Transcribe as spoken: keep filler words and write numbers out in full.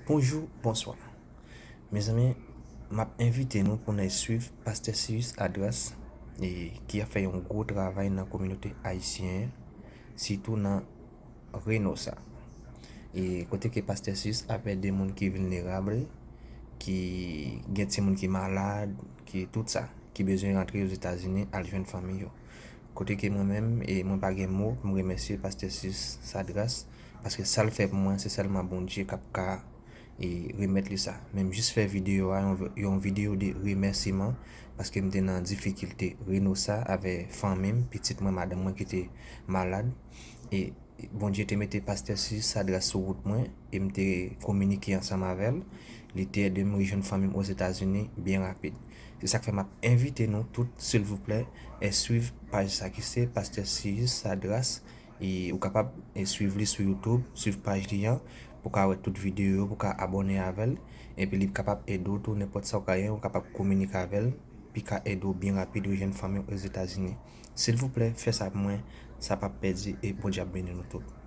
Bonjou, bonswa. Mezanmi, m ap envite nou pou n al swiv Pastè Sirius Adras, e, ki ap fè yon gwo travay nan kominote ayisyen an, sitou nan Reynosa. E kote ke Pastè Sirius ap ede moun ki vilnerab, ki gen timoun ki malad, ki tout sa, ki bezwen rantre Ozetazini al jwenn fanmi yo. Kote ke mwen menm, e mwen pa gen mo pou m remèsye Pastè Sirius Sadras, paske sa l fè pou mwen, se sèlman Bondye k ap ka, e, remèt li sa. Men m jis fè videyo a, yon, yon videyo de remèsiman, paske m te nan difikilte Reynosa avè fanmi m, pitit mwen, madanm mwen ki te malad. E Bondye te mete Pastè Sirius Sadras sou wout mwen, e m te kominike ansanm avè l. Li te ede m rejwenn fanmi m Ozetazini byen rapid. Se sa k fè m ap envite nou tout, silvouplè, e swiv paj sa ki se Pastè Sirius Sadras. E ou kapab, e, swiv li sou YouTube, swiv paj li an, pou ka wè tout videyo yo, pou ka abòne avè l. Epi li kapab ede w tou, nenpòt sa w ka gen, ou kapab kominike avè l, pi ka ede w byen rapid rejwenn fanmi w Ozetazini. Silvouplè, fè sa pou mwen, sa p ap pèdi, e Bondye ap beni nou tout.